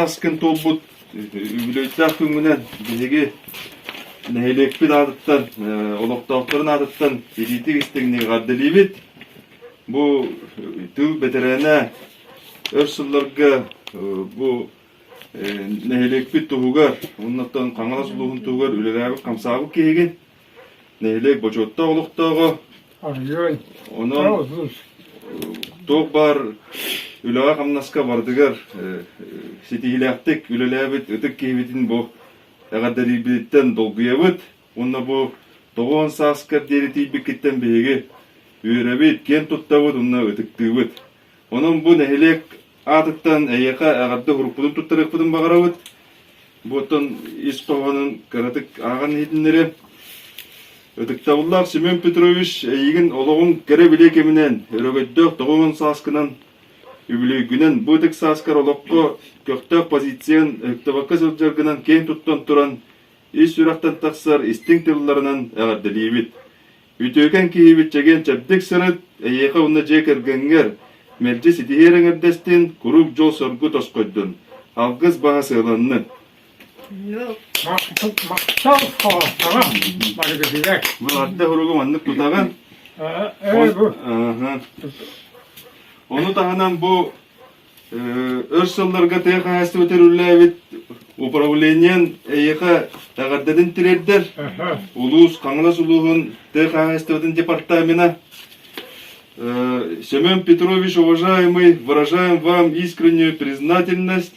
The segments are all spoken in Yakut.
сааскын туолбут үбүлүөйдээх күҥҥүнэн биһиги нэһилиэкпит аатыттан, олохтоохторун аатыттан итиитик истиҥник эҕэрдэлиибит. Бу тыыл бэтэрээнэ өр сылларга бу нэһилиэкпит туһугар, уоннаттан Хаҥалас улууһун туһугар үлэлээбит-хамсаабыт киһигин. Нэһилиэк бочуоттаах олохтооҕо. Онон туох баар үлэҕэ-хамнаска барытыгар ситиһиилээхтик үлэлээбит ытык киһибитин бу эҕэрдэлиирбититтэн долгуйабыт. Уонна бу 90 сааскар диэри тиийбиккиттэн биһиги үөрэбит, киэн туттабыт уонна ытыктыыбыт. Онон бу нэһилиэк аатыттан эйиэхэ эҕэрдэ уруккутун туттарыахпытын баҕарабыт. Бу оттон ис хоһоонун кыратык ааҕан иһитиннэриэм. Ытыктабыллаах Семен Петрович, эйигин олоҕуҥ кэрэ-билиэ кэминэн, өрөгөйдөөх 90 сааскынан, үбүлүөйгүнэн бу ытык сааскар олоххо көхтөөх позициян ыһыктыбакка сылдьаргынан киэн туттан туран, ис сүрэхтэн тахсар истиҥ тылларынан эҕэрдэлиибит. Үтүөкэн киһибит чэгиэн-чэбдик сырыт, эйиэхэ уонна дьиэ кэргэҥҥэр мэлдьи ситиһиэр эҥэрдэстин, куруук дьол-соргу тосхойдун, алгыс баһа сыаланнын. Махтал хоһотторо барыгытыгар. Бу арда уругу маннык тутаҕын. Ону таһынан бу Өр сылларга тыа хаһаайыстыбата үлэлээбит управлениен эйиэхэ эҕэрдэтин тириэрдэр. Улуус Хаҥалас улууһун тыа хаһаайыстыбатын департамена Семен Петрович, уважаемый, выражаем вам искреннюю признательность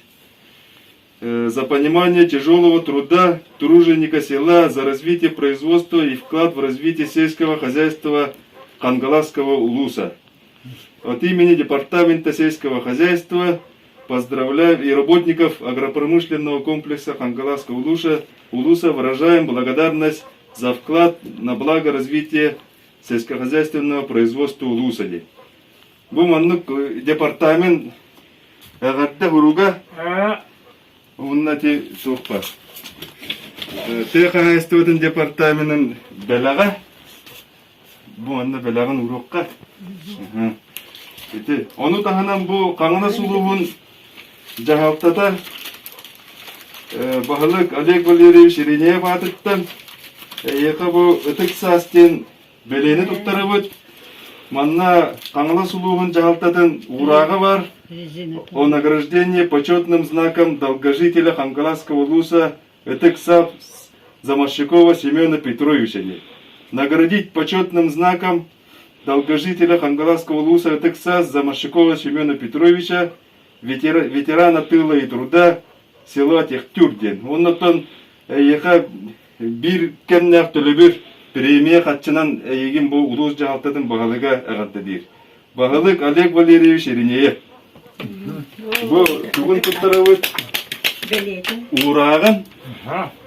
за понимание тяжелого труда труженика села, за развитие производства и вклад в развитие сельского хозяйства Кангаласского улуса. От имени Департамента сельского хозяйства поздравляем и работников агропромышленного комплекса Хангаласского улуса, улуса выражаем благодарность за вклад на благо развития сельскохозяйственного производства улуса. Бу маннык департамент эҕэрдэ уруга уонна ити туохпа тыа хаһаайыстыбатын департаменын бэлэҕэ Бу манна бэлэҕин уруохха. Ити ону таһынан бу Хаҥалас улууһун дьаһалтата баһылык Олег Валерьевич Иринеев аатыттан эйиэхэ бу Ытык саас диэн бэлиэни туттарабыт. Манна Хаҥалас улууһун дьаһалтатын уурааҕа бар. О награждении почетным знаком долгожителя Хангаласского улуса Ытык сап Заморщикова Семена Петровича наградить почетным знаком долгожителя Хангаласского улуса Ытык саас Заморщикова Семена Петровича, ветерана тыла и труда села Техтюр диэн. Оннотон эйиэхэ биир кэмнээх төлөбүр премия хаччынан эйигин бу улуус дьаһалтатын баһылыга эҕэрдэлиир. Баһылык Олег Валерьевич Иринеев. Бу тугун туттарабыт уурааҕын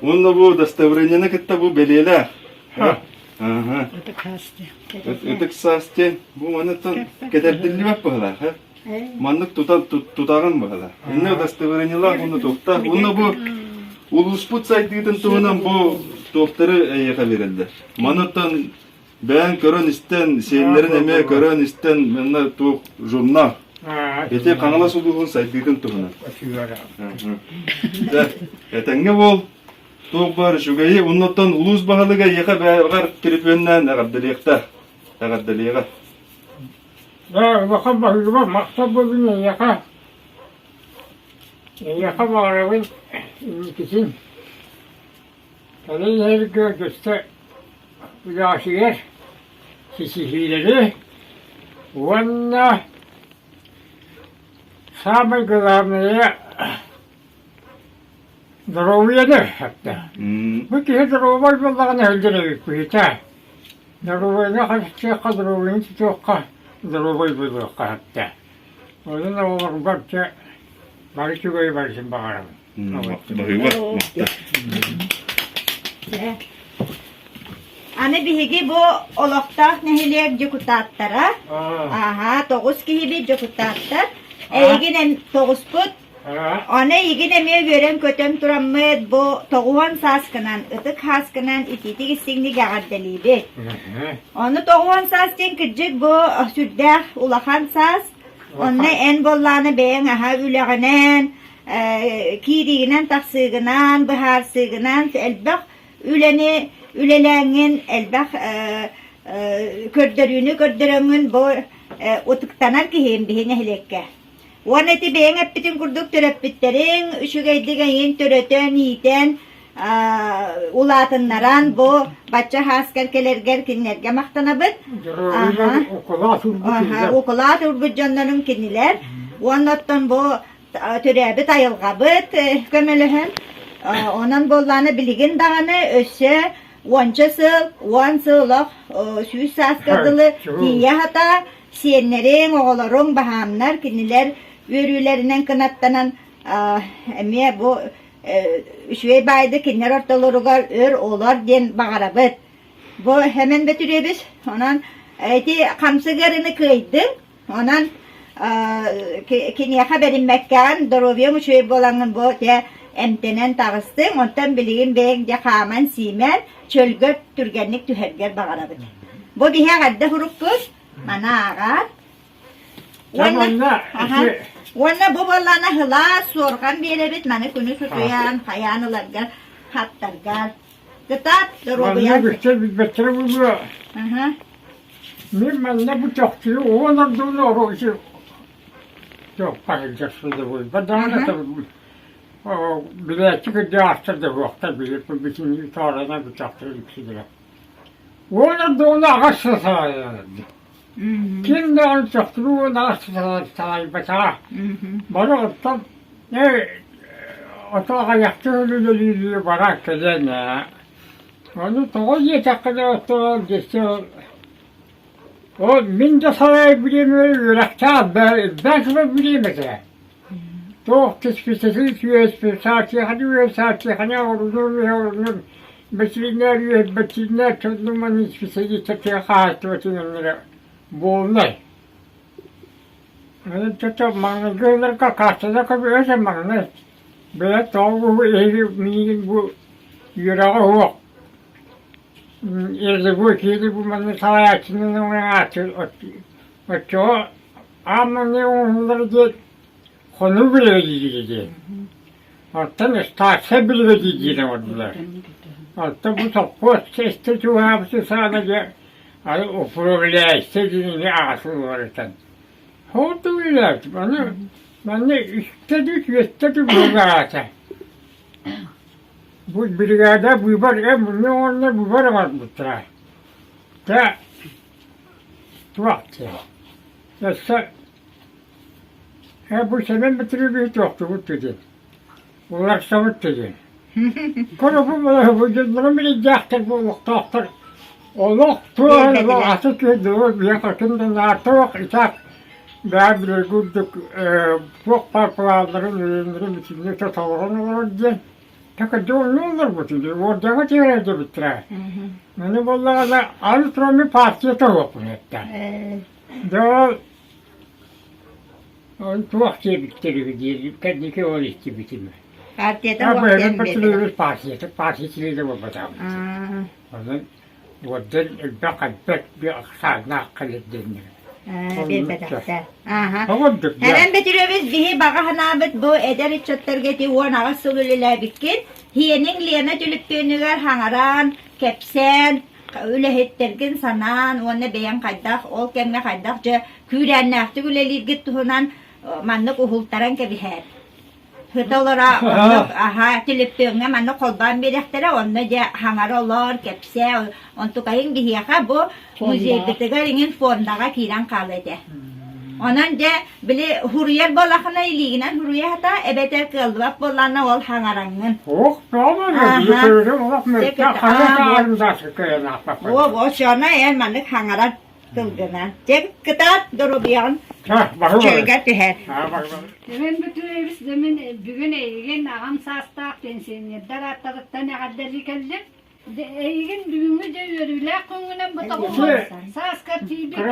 уонна бу удостоверениены кытта бу бэлиэлээх. Ытык саас диэн бу манытан кэтэрдиллибэт быһылаах. Маннык тутан тутаҕын быһылаах. Инне удостоверениелаах уонна туохтаах. Уонна бу улууспут сайдыытын туһунан бу туохтары эйиэхэ биэрэллэр. Манытан Бэйэҥ көрөн-истэн, сиэннэрин эмиэ көрөн-истэн, манна туох журнал. Ити Хаҥалас улууһун сайдыытын туһунан. Дьэ, этэҥҥэ буол. Туох баар үчүгэйи. Оннуттан улуус баһылыга эйиэхэ бэйэҕэр төлөпүөннээн эҕэрдэлиэхтээх. Эҕэрдэлиэҕэ. Ээ, улахан баһыыба махтал буоллун эйиэхэ. Эйиэхэ баҕарабын инникитин. Кэлин иһэргэ өссө үлэҕитигэр ситиһиилэри уонна саамай главное доруобуйаны эттэ. Бу киһи доруобай буоллаҕына сылдьар эбиппит ээ. Доруобуйаны харыстыахха, доруобуйаны тутуохха, доруобай буолуохха эттэ. Онон оҕолорбор дьэ бары үчүгэйи барытын баҕарабын. Баһыыба. Аны биһиги бу олохтоох нэһилиэк дьокутааттара, аһаа, тоҕус киһибит дьокутааттар, эйигин эм тоҕуспут, аны эйигин эмиэ үөрэн-көтөн тураммыт бу тоҕуһан сааскынан, ытык сааскынан итиитик истиҥник эҕэрдэлиибит. Ону тоҕуһан саас диэн кырдьык бу сүрдээх улахан саас, онно эн буоллаҕына бэйэҥ аһа үлэҕинэн, киириигинэн тахсыыгынан, быһаарсыыгынан элбэх үлэни үлэлээҥҥин, элбэх көрдөрүүнү көрдөрөҥҥүн бу утуктанар киһиим биһи нэһилиэккэ. Уонна ити бэйэҥ эппитиҥ курдук төрөппүттэриҥ үчүгэйдик эйигин төрөтөн, иитэн, улаатыннаран бу бачча хааскар кэлэргэр кинилэргэ махтанабыт. Укулаат урбут дьоннорум кинилэр. Уонна оттон бу төрөөбүт айылҕабыт көмөлөһөн, онон буоллаҕына билигин даҕаны өссө уонча сыл, 10 сыл олох 100 сааска дылы тиийэ сатаа Сиэннэриҥ, оҕолоруҥ баһаамнар, кинилэр үөрүүлэринэн кынаттанан эмиэ бу үчүгэй баайды кинилэр ортолоругар өр олор диэн баҕарабыт. Бу Хэмэн Бөтүрүөбүс, онон ити хамсык ыарыыны кыайдыҥ, онон киниэхэ бэриммэккэҕин, доруобуйаҥ үчүгэй буолаҥҥын бу дьэ эмтэнэн таҕыстыҥ, онтон билигин бэйэҥ дьэ хааман-сиимэн, чөлгөр түргэнник түһэргэр баҕарабыт. Бу биһи эҕэрдэ сурукпут, Маны ааҕаар. Уонна, уонна бу буоллаҕына сылаас суорҕан биэрэбит, маны күнү сутуйан, хайаан ыларгар, хаттаргар. Кытаат, доруобуйа. Манна бүттэ билбэттэрэ буолуо. Мин манна бу чахчы уон ордугун оро ити туохпар дьахсыллыбыт. Бадаҕана билээччи кырдьаҕастар да суохтар билip бүтүннүү таарана бу чахчы үксүлэрэ. Уонна дуона аҕас сасаайарды. Ким даҕаны чохтуруу уонна аҕас салайбатаҕа. Бары оттон ото аҕыйахтыы өлүүлүү баран кэлэн ээ. Ону тоҕо диэтэххинэ оттон дьиссэ ол мин да салайар бириэмэбэр үөрэхтээх элбээн сылар бириэмэтэ. Туох түспүтэтин үөспүт, саачыаханы үөс, саачыаханы оҕурунур үөһэ оҕурунур, бэтиринээр үөс, бэтиринээр чоннуман исписэлиистэр тыа хаһаайыстыбатын өннөрө буолнай. Онон чөчө маҥнайгы ыларга кассада көбүөсэ маҥнай бэйэ тоҕо эһиги миигин бу үөрэҕэ суох рядовой киһи бу манна салайааччынан оҥорааччы оччоҕо Аан маҥнай оҥоһуллар диэн хонуу биригэдьиирэ диэн. Оттон ыстаарсай биригэдьиирдиин оҥордулар. Оттон бу сопхуос эстэ чугаһаабытын саҕана дьэ аны управляющай диэни аҕасылларытан. Холту үлэлээбитим. Аны манна үстэ дүү, түөртэ дүү быыбараата. Бу бригада быыбар э мунньа оҥордо быыбар оҥорбуттара. Тэ туох диэн Өссө ээ бу Сэмэн Петровиһы туохтугут диэн, уларсабыт диэн. Көрөбүн бу дьоннорум билиддээхтэр буолуохтаахтар. Олох туох аты түһэ биһиэхэ ким да наартоох итак баа билэргэ курдук туох баар планнарын үлэлэрин бүтүннүү толорон олорор диэн так дьонну олорбут үһү уордьаҥа түһэрэрдибиттэрэ. Маны буоллаҕына аны туран партия тоһуохпун эттэ. Дьэ ол туох диэбиттэр үһү диир кэнники ол истибитим. Партията туох диэн биэрдилэр? Партията партия чилиэнэ буолбатаҕым. Онон уордьан элбэх элбэх ахсааннаах кэлэр диэннэр. Биэрбэтэхтэр. Ааха. Эрэн Бөтүрүөбүс биһи баҕа санаабыт бу эдэр ыччаттарга ити 18 сыл үлэлээбиккин, һиэниҥ Лена түлүппүөнүгэр хаҥараан, кэпсээн, үлэһиттэргин санаан уонна бэйэҥ хайдах ол кэмҥэ хайдах дьэ күүрээннээхтик үлэлииргит туһунан маннык уһултаран кэбиһээр. Сыта олоро оннук аһа төлөпүөҥҥэ маннык холбоон биэриэхтэрэ онно дьэ хаҥара олоор кэпсээ онтукайыҥ биһиэхэ бу музейбытыгар иҥин фондаҕа киирэн хаалыа этэ. Онон дьэ били хуруйар буоллаххына илиигинэн хуруйа сатаа эбэтэр кыаллыбат буоллаҕына ол хаҥараҥҥын. Ох, Оо, эн маннык хаҥаран тылгынан. Дьэ кытаат доруобуйаҕын чөлгө түһэр. Төбөм бүтүөбүс дэмин бүгүн эйигин аҕам саастаах пенсионердар ааттарыттан эҕэрдэлии кэллим. Эйигин бүгүҥҥү дьэ үөрүүлээх күҥҥүнэн бу сааскар тиийбит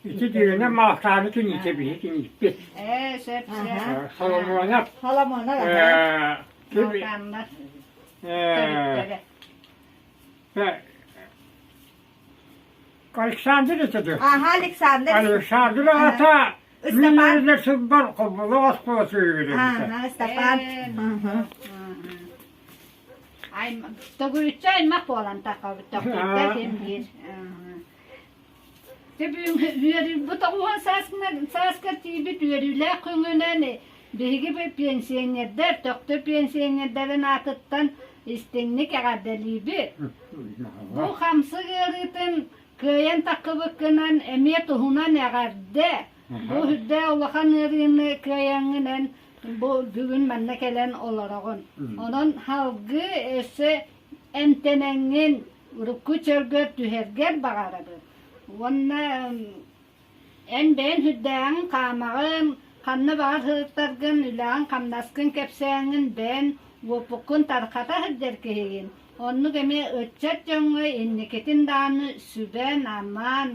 Ити дьиҥинэн маалтааны киниитэ биһи кинииппит. Ээ, сөп, сөп. Соломуонап. Соломуонап. Маалтааннар. Төрүттэрэ. Александр этэ Аха, Александр. Александр аата. Ыстапаан. Үүнэр сылбар Холболоох оскуоласы үөрэммитэ. Ага, Ыстапаан. Төгүрүччү аймах буолан таххабыт төхтүрдэ ким биир. Бу тоҕуһун сааскар тиийбит үөрүүлээх күҥүнэн биһиги пенсионердар, Төхтүр пенсионердарын аатыттан истиҥник эҕэрдэлиибит. Бу хамсык ыарыытын кыайан таххыбыккынан эмиэ туһунан эҕэрдэ. Бу үрдээх улахан ыарыыны кыайаҥҥынан бу бүгүн манна кэлэн олороҕун. Онон салгыы өссө эмтэнэҥҥин урукку чөлгөр түһэргэр баҕарабын. Уонна эн бэйэн үрдээҕин хаамаҕын, ханна баҕар сырыттаргын, үлэҕин-хамнаскын кэпсээҥҥин бэйэн уопуккун тарҕата сылдьар киһигин. Оннук эмиэ ыччат дьоҥҥо инникитин даҕаны сүбэн-аман,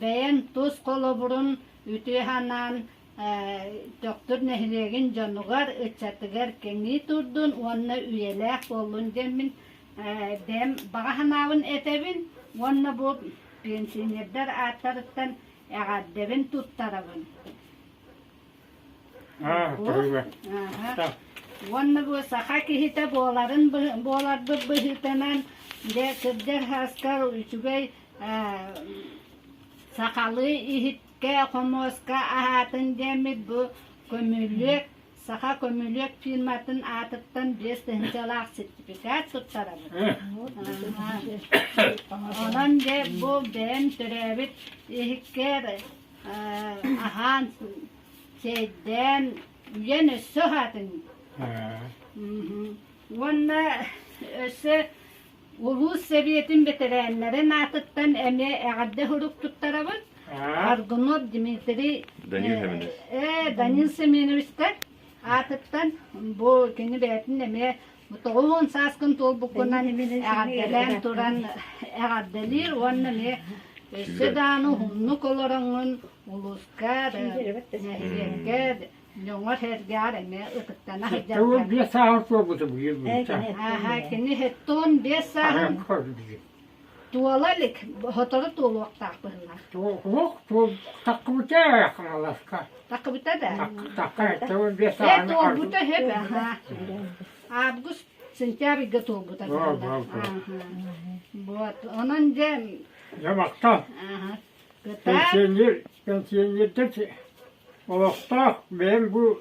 бэйэн тус холобурун үтүө санаан Төхтүр нэһилиэгин дьонугар, ыччатыгар кэҥии турдун уонна үйэлээх буоллун диэммин бэйэм баҕа санаабын этэбин уонна бу пенсионердар ааттарыттан эҕэрдэбин туттарабын. Уонна бу саха киһитэ буоларын буоларбыт быһыытынан дьэ кырдьар сааскар үчүгэй сахалыы иһиккэ хомуоска аһаатын диэммит бу көмүлүөк Саха көмүлүөк фирматын аатыттан 5 тыһыынчалаах сертификат туттарабыт. Онон дьэ бу бэйэм төрөөбүт иһиккэр аһаан, чэйдээн, үйэн өссө аһаатын. Уонна өссө улуус сэбиэтин бэтэрээннэрин аатыттан эмиэ эҕэрдэ сурук туттарабыт. Аргунов Дмитрий Данил Семенович. Данил Семеновичтар аатыттан бу кини бэйэтин эмиэ 90 сааскын туолбуккунан эҕэрдэлээн туран эҕэрдэлиир уонна эмиэ өссө даҕаны уһуннук олороҥҥун улууска, нэһилиэккэ, дьоҥҥор-сэргэҕэр эмиэ ытыктана сылдьаргар. 75 сааһын туолбута быйыл быйыл. Ааһа, кини 75 сааһын Туола илик, сотору туолуохтаах быһыылаах. Туох туол таххыбыта Хаҥаласка. Таххыбыта да? Тахха 75 Э, сааһын туолбута сөп, аха. Август, сентябрьга туолбута быһыылаах. Вот, онон дьэ... Дьэ, махтал. Аха. Пенсионер, пенсионердэр олохтоох бэйэм бу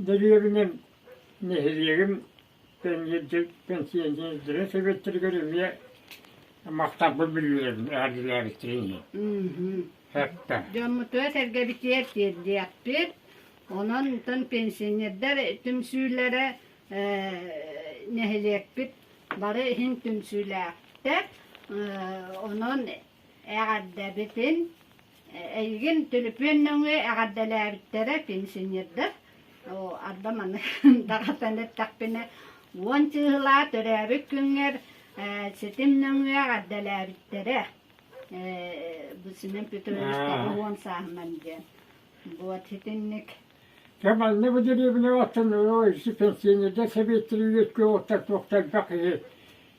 дэриэбинэм нэһилиэгим пенсионердарын сэбиэттэригэр эмиэ махталбын биллэрэбин эҕэрдэлээбиттэрин иһин. Хэптэ. Дьоммутугар сэргэбитигэр тиэрдиэхпит. Онон онтон пенсионердар түмсүүлэрэ нэһилиэкпит бары иһин түмсүүлээхтэр. Онон эҕэрдэбитин Эйигин төлөпүөн нөҥүө эҕэрдэлээбиттэрэ пенсионердар. Арба маны даҕатан эттэхпинэ, уон чыыһылаа төрөөбүт күҥҥэр ситим нөҥүө эҕэрдэлээбиттэрэ. Бу Семен Петрович 90 сааһынан диэн. Вот итинник. Дьэ манна бу дэриэбинэ оттон пенсионердар сэбиэттэрин үөскүө оттор туохта элбэх киһи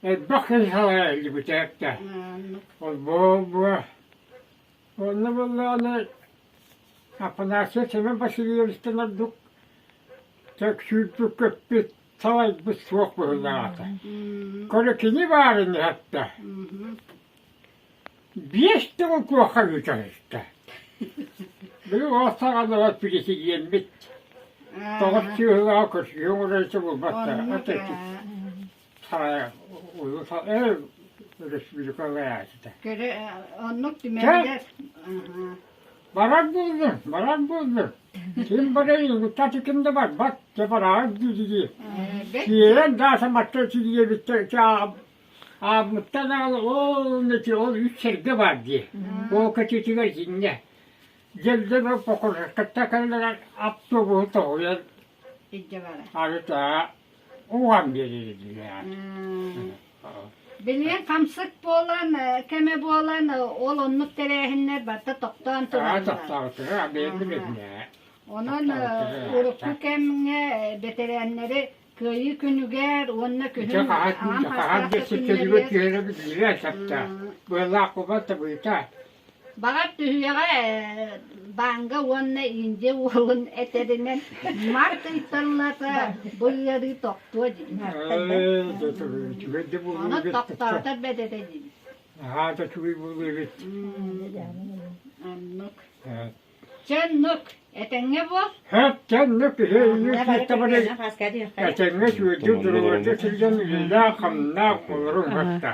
элбэх киһи салайа илдьибитэ Ол бу Онно буоллаҕына Афанасий Семен Васильевичтан ордук сүүрбүт-көппүт, салайбыт суох быһыылаах этэ. Көрө кини баарын иһэттэ. Биэс төгүл куохха ыытаһыста. Били ол саҕана президеммит тоҕус чыыһылаҕа көрсүһүү оҥоройсу булбаттар. Оннук түмэллэр. Барар буоллун, барар буоллун. Ким барар, угуттааччы ким да барбат, дьэ бараҕар дии-дии. Киирэн дааса матта сирийэбиттэр аабыттан аҕал ол ол үс сэргэ баар дии. Ол кэтитигэр итиннэ. Дьэллэ покрышкатта кэллэрэр автобуһу тоһуйан Илдьэ барар. Арыта Уган биэрэрилэр. Билигин хамсык буолан, кэмэ буолан, ол оннук тэрээһиннэр барыта тохтоон тураллар. Тохтоотура, бэйэм Онон урукку кэмҥэ бэтэрээннэри Кыайыы күнүгэр уонна күһүн аҕам хаһан хастаах түһэрэ билбэт сапта. Быалаах кубат табыыта. Баҕар түһүөҕэ баанга уонна Индия уолун этэринэн март ыйталлата бу ыарыы тохтуо диир. Үчүгэй да буолуо Ону эбит. тохтоотор бэдэтэ диир. Аһаа да үчүгэй буолуо эбит. Оннук. Чэ оннук. Этэҥҥэ буол. Хэт кэнник киһи этэҥҥэ үчүгэйдик доруобайдык сылдьан үлэлээх-хамнаах олоруҥ хатта.